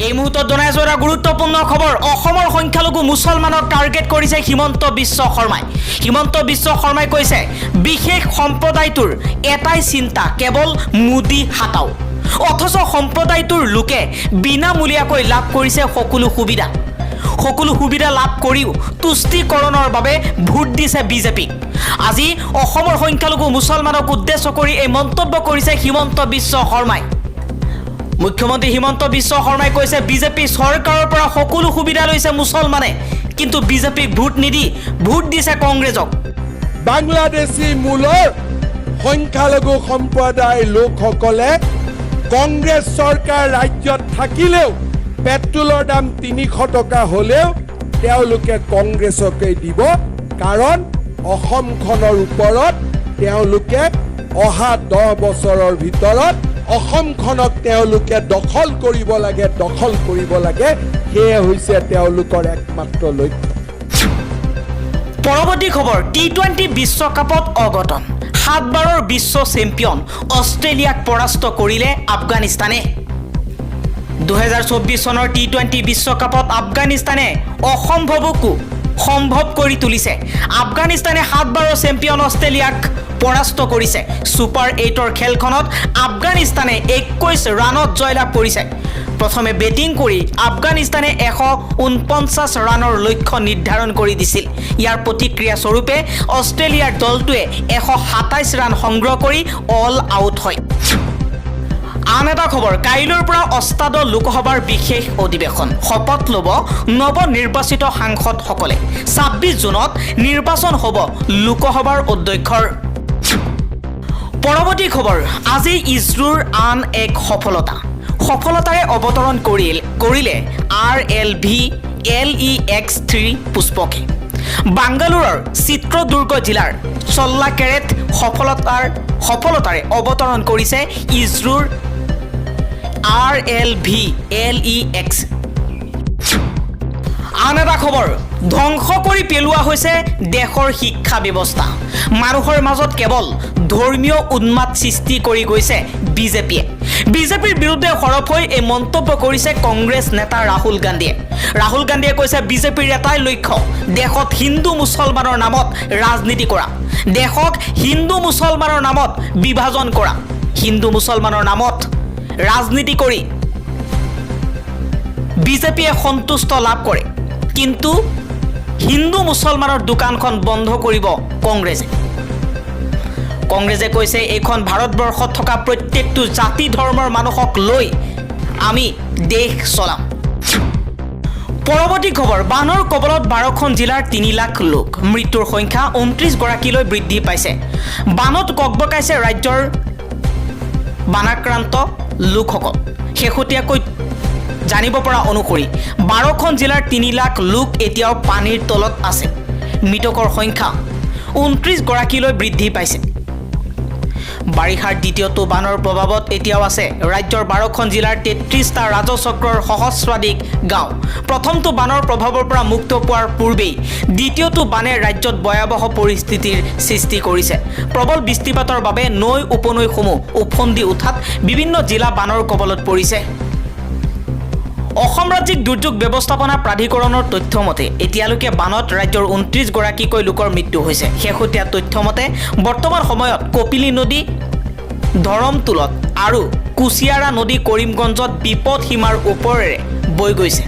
এই মুহূৰ্তত জনাই আছো এটা গুৰুত্বপূৰ্ণ খবৰ। অসমৰ সংখ্যালঘু মুছলমানক টাৰ্গেট কৰিছে হিমন্ত বিশ্ব শৰ্মাই। হিমন্ত বিশ্ব শৰ্মাই কৈছে, বিশেষ সম্প্ৰদায়টোৰ এটাই চিন্তা, কেৱল মোদী হাতাও। অথচ সম্প্ৰদায়টোৰ লোকে বিনামূলীয়াকৈ লাভ কৰিছে সকলো সুবিধা। সকলো সুবিধা লাভ কৰিও তুষ্টিকৰণৰ বাবে ভোট দিছে বিজেপিক। আজি অসমৰ সংখ্যালঘু মুছলমানক উদ্দেশ্য কৰি এই মন্তব্য কৰিছে হিমন্ত বিশ্ব শৰ্মাই। মুখ্যমন্ত্ৰী হিমন্ত বিশ্ব শৰ্মাই কৈছে, বিজেপি চৰকাৰৰ পৰা সকলো সুবিধা লৈছে মুছলমানে, কিন্তু বিজেপিক ভোট নিদি ভোট দিছে কংগ্ৰেছক। বাংলাদেশী মূলৰ সংখ্যালঘু সম্প্ৰদায়ৰ লোকসকলে কংগ্ৰেছ চৰকাৰ ৰাজ্যত থাকিলেও, পেট্ৰলৰ দাম 300 টকা হ'লেও তেওঁলোকে কংগ্ৰেছকে দিব। কাৰণ অসমখনৰ ওপৰত তেওঁলোকে অহা 10 বছৰৰ ভিতৰত অসমখনক তেওঁলোকে দখল কৰিব লাগে, দখল কৰিব লাগে। সেয়ে হৈছে তেওঁলোকৰ একমাত্ৰ লক্ষ্য। পৰৱৰ্তী খবৰ, টি-20 বিশ্বকাপত অঘটন। সাতবাৰৰ বিশ্ব চেম্পিয়ন অষ্ট্ৰেলিয়াক পৰাস্ত কৰিলে আফগানিস্তানে। 2024 চনৰ টি-20 বিশ্বকাপত আফগানিস্তানে অসম্ভৱকো সম্ভৱ কৰি তুলিছে। আফগানিস্তানে সাতবাৰৰ চেম্পিয়ন অষ্ট্ৰেলিয়াক পৰাস্ত কৰিছে। ছুপাৰ এইটৰ খেলখনত আফগানিস্তানে 21 ৰাণত জয়লাভ কৰিছে। প্ৰথমে বেটিং কৰি আফগানিস্তানে 149 ৰাণৰ লক্ষ্য নিৰ্ধাৰণ কৰি দিছিল। ইয়াৰ প্ৰতিক্ৰিয়া স্বৰূপে অষ্ট্ৰেলিয়াৰ দলটোৱে 127 ৰাণ সংগ্ৰহ কৰি অল আউট হয়। আন এটা খবৰ, কাইলৈৰ পৰা অষ্টাদশ লোকসভাৰ বিশেষ অধিৱেশন। শপত ল'ব নৱনিৰ্বাচিত সাংসদসকলে। 26 জুনত নিৰ্বাচন হ'ব লোকসভাৰ অধ্যক্ষৰ। পৰৱৰ্তী খবৰ, আজি ইছৰোৰ আন এক সফলতা। সফলতাৰে অৱতৰণ কৰিলে আৰএলভি এলই এক্স 3 পুষ্পকে। বাংগালোৰৰ চিত্ৰদুৰ্গ জিলাৰ চল্লাকেৰেত সফলতাৰে অৱতৰণ কৰিছে ইছৰোৰ আৰএলভি এলই এক্স। আন এটা খবৰ, ধ্বংস কৰি পেলোৱা হৈছে দেশৰ শিক্ষা ব্যৱস্থা। মানুহৰ মাজত কেৱল ধৰ্মীয় উন্মাদ সৃষ্টি কৰি গৈছে বিজেপিয়ে। বিজেপিৰ বিৰুদ্ধে সৰব হৈ এই মন্তব্য কৰিছে কংগ্ৰেছ নেতা ৰাহুল গান্ধীয়ে। ৰাহুল গান্ধীয়ে কৈছে, বিজেপিৰ এটাই লক্ষ্য, দেশত হিন্দু মুছলমানৰ নামত ৰাজনীতি কৰা, দেশক হিন্দু মুছলমানৰ নামত বিভাজন কৰা। হিন্দু মুছলমানৰ নামত ৰাজনীতি কৰি বিজেপিয়ে সন্তুষ্ট লাভ কৰে, কিন্তু হিন্দু মুছলমানৰ দোকানখন বন্ধ কৰিব কংগ্ৰেছে। কংগ্ৰেছে কৈছে, এইখন ভাৰতবৰ্ষত থকা প্ৰত্যেকটো জাতি ধৰ্মৰ মানুহক লৈ আমি দেশ চলাম। পৰৱৰ্তী খবৰ, বানৰ কবলত 12খন জিলাৰ 3 লাখ লোক। মৃত্যুৰ সংখ্যা 29 গৰাকীলৈ বৃদ্ধি পাইছে। বানত ককবকাইছে ৰাজ্যৰ বানাক্ৰান্ত লোকসকল। শেহতীয়াকৈ জানিব পৰা অনুসৰি 12খন জিলাৰ 3 লাখ লোক এতিয়াও পানীৰ তলত আছে। মৃতকৰ সংখ্যা 29 গৰাকীলৈ বৃদ্ধি পাইছে। বাৰিষাৰ দ্বিতীয়টো বানৰ প্ৰভাৱত এতিয়াও আছে ৰাজ্যৰ 12খন জিলাৰ 33টা ৰাজচক্ৰৰ সহস্ৰাধিক গাঁও। প্ৰথমটো বানৰ প্ৰভাৱৰ পৰা মুক্ত পোৱাৰ পূৰ্বেই দ্বিতীয়টো বানে ৰাজ্যত ভয়াৱহ পৰিস্থিতিৰ সৃষ্টি কৰিছে। প্ৰবল বৃষ্টিপাতৰ বাবে নৈ উপনৈসমূহ উফন্দি উঠাত বিভিন্ন জিলা বানৰ কবলত পৰিছে। অসম ৰাজ্যিক দুৰ্যোগ ব্যৱস্থাপনা প্ৰাধিকৰণৰ তথ্য মতে এতিয়ালৈকে বানত ৰাজ্যৰ 29 গৰাকীকৈ লোকৰ মৃত্যু হৈছে। শেহতীয়া তথ্য মতে বৰ্তমান সময়ত কপিলী নদী ধৰমটোলত আৰু কুচিয়াৰা নদী কৰিমগঞ্জত বিপদ সীমাৰ ওপৰেৰে বৈ গৈছে।